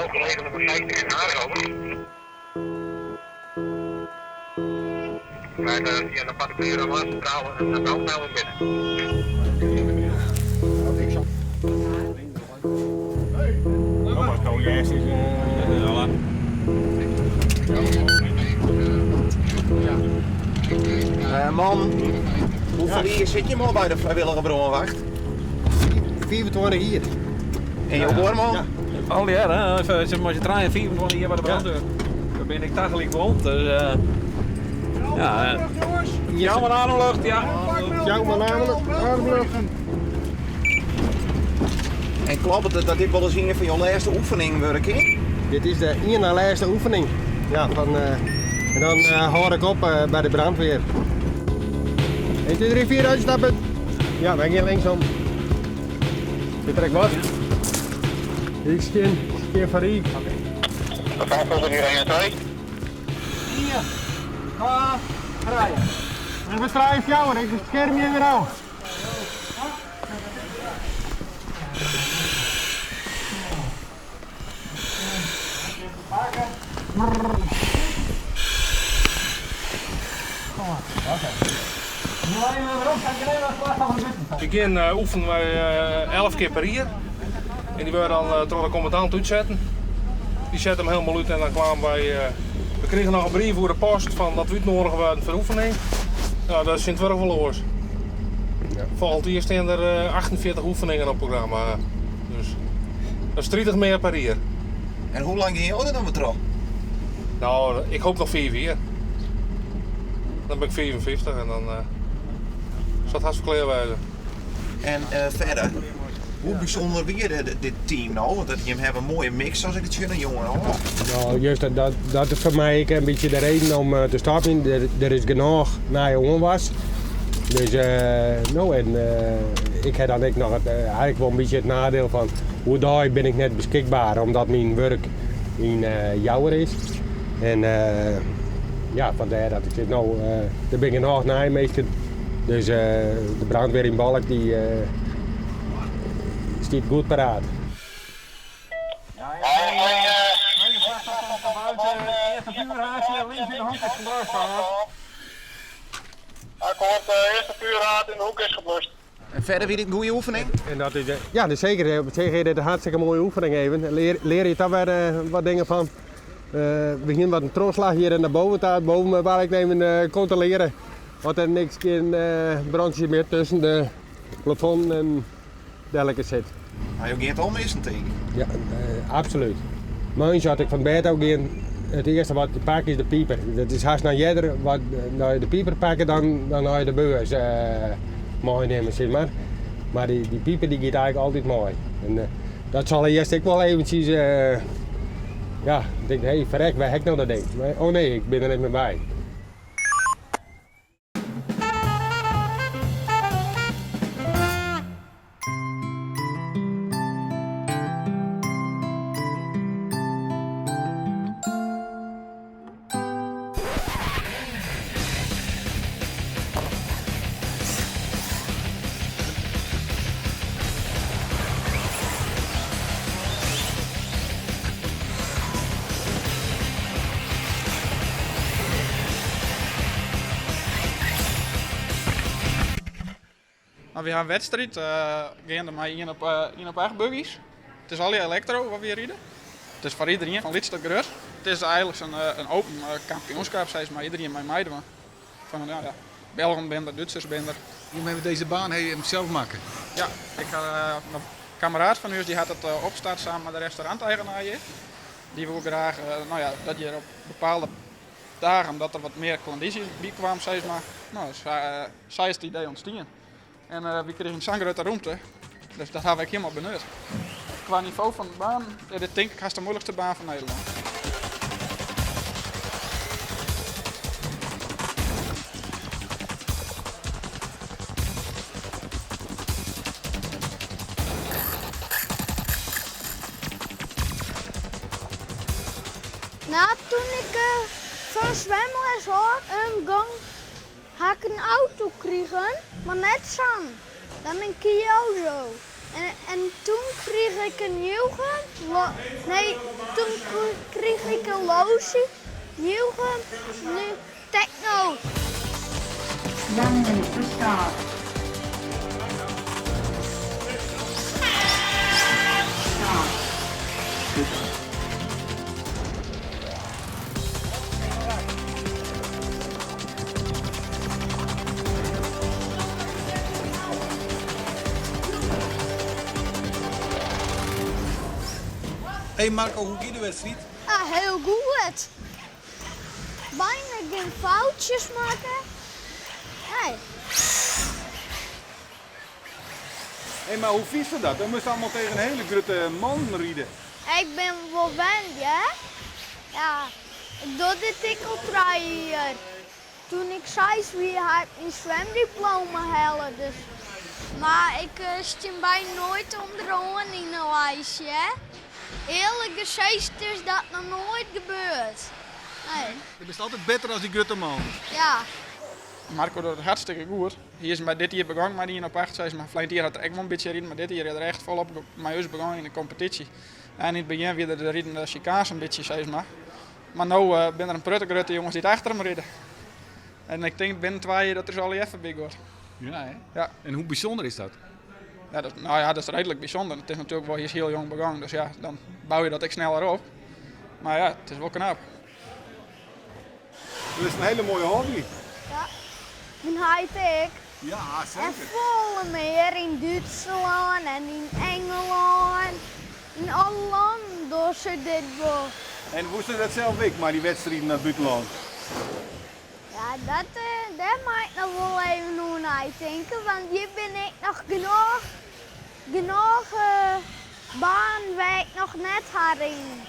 Hooggelegen nummer 50 in Haarhoven. Wij hebben via een particuliere alarmcentrale een brandmelding binnen. Man, hoefolle jier sit jim al by de frijwillige brânwacht? 25 jier. En jo buorman? Ja. Allegear, hè? Mei syn trijen 25 jier by de brandweer. Dêr bin ik tagelyk wond. Dus, ja. Jou mar ademlucht, ja. Jou mar ademlucht. En kloppet it dat dit wolris ien fan jo lêste oefeningen wurde kin? Dit is de ien nei lêste oefening. Ja, fan, en dan hâld ik op by de brandweer. 1, 2, 3, 4, uitstappen. Ja, wy gean linksom. Sit der ek wat? Ik skjin, skjin foar ryk. 5 hier 1 en 2. Ien, twa, trije. En we trije, fjouwer, ik skerm je weer ôf. We gean oefenen wy 11 kear per jier. En dy wurde dan troch de kommandant útsetten. Dy set him hielendal út en dan kwamen wy. We krigen noch in brief oer de post fan dat we útnoadige waarden foar de oefening. No, dat is tsjintwurdich wol oars. Folgjend jier stean der 48 oefeningen op programma. Dus dat is 30 mear per jier. En hoe lang gean jo der dan wer troch? No, ik hoop noch 5 jier. Dan bin ik 55 en dan sil it hast klear wêze. En verder, hoe bysûnder wie dit team no? Want jim hawwe in moaie mix as ik it sjoch, in jong en âld. No, juist dat, dat is foar my ek in bytsje de reden om te stopjen. Der is genôch nije oanwas. Dus no, en ik ha dan ek noch it, eigentlik wol in bytsje it nadiel fan oerdei bin ik net beskikber omdat myn wurk yn Jouwer is. En ja, fandêr dat ik sis, no, der binne genôch nije minsken. Dus de brandweer yn Balk dy stiet goed paraat. Akkoord, eerste vuurhaard in de hoek is geblust. En verder wie dit in goede oefening? En dat is, ja, dus zeker. Op sich is dit in hartstikke moaie oefening even. Lear, lear je toch wer wat dingen fan. We hiene wat in trochslach hjir nei boven ta, boven waar ik even kontrolearje oft der niks gjin brantsje mear tusken de plafond en derlike sit. Maar jo gean it al missen, tink ik? Ja, absolút. Moarns as ik fan bêd ôf gean, it earste wat ik pak is de piper. Dat is hast noch earder wat nei de piper pakke dan, dan nei de beurs meinimme, sis mar. Mar dy, dy piper dy giet eigentlik altyd mei. En dat sil earst ek wol eventsjes, ja, ik tink, hé, ferrek, wêr ha ik no dat ding? Mar, oh nee, ik bin der net mear by. No, wy ha in wedstriid geande mei ien op ien op acht buggy's. It is allegear elektro wat wy ride. It is foar iderien, fan lyts tot grut. It is eigentlik sa'n in open kampioenskip, sis mar, iderien mei meidwaan. Fan, ja, Belgen binne der, Dútsers binne der. Jim hawwe dizze baan hawwe jim sels makke? Ja, ik ha in kameraad fan ús dy hat it opstart samen mei de restauranteigenaar hjir. Dy woe graach no ja, dat hjir op bepaalde dagen dat der wat mear klandyzje by kwam, sis mar. No, sa, sa is it idee ûntstien. En wy krigen sa'n grutte rûmte, dus dat hawwe wy ek hielendal benut. Kwa nivo fan de baan is dit tink ik hast de moeilikste baan fan Nederlân. No, toen ik fan swimles ôf gong, ha ik in auto krigen, mar net sa'n. Dan in Kyozo. En, en toen kreeg ik een nieuwe, nee, toen kreeg ik een lotie, nieuwe, nu techno. One minute to start. Start. Hey Marco, hoe gie de wedstriid? Ah, heel goed. Bijna geen foutjes maken. Nee. Hey, maar hoe vies dat? Dan moest allemaal tegen een hele grote man rijden. Ik ben wel wend, hè? Ja, ik doe dit ik al 3 jaar. Toen ik 6 wie had ik mijn zwemdiploma halen. Dus. Maar ik stem bijna nooit onderaan in een lijstje, hè? Eerlijk gezegd is dat nog nooit gebeurd. Nee. Je bent altijd beter als die grote man. Ja. Marco doet het hartstikke goed. Hier is bij dit jaar begonnen, maar die op 8, zeg maar. Verleden jaar had er echt wel een beetje rijden, maar dit jaar is er echt volop met ons begonnen in de competitie. En in het begin weer de rijden de chicane een beetje, zeg maar. Maar nu ben er een prutte grote jongens die het achter hem rijden. En ik denk binnen 2 jaar dat er zo al even bij wordt. Ja, hè? Ja. En hoe bijzonder is dat? Ja, dat, nou ja, dat is redelijk bijzonder. Het is natuurlijk wel, hij is heel jong begonnen, dus ja, dan bouw je dat ik sneller op. Maar ja, het is wel knap. Dat is een hele mooie hobby. Ja, mijn high-tech. Ja, En volle meer in Duitsland en in Engeland. In alle landen doen ze dit wel. En hoe is dat zelf ik, maar die wedstrijden naar het buitenland? Ja, dat, daar mag ik nog wel even over nadenken, want hier ben ik nog genoeg baan waar ik nog net had in.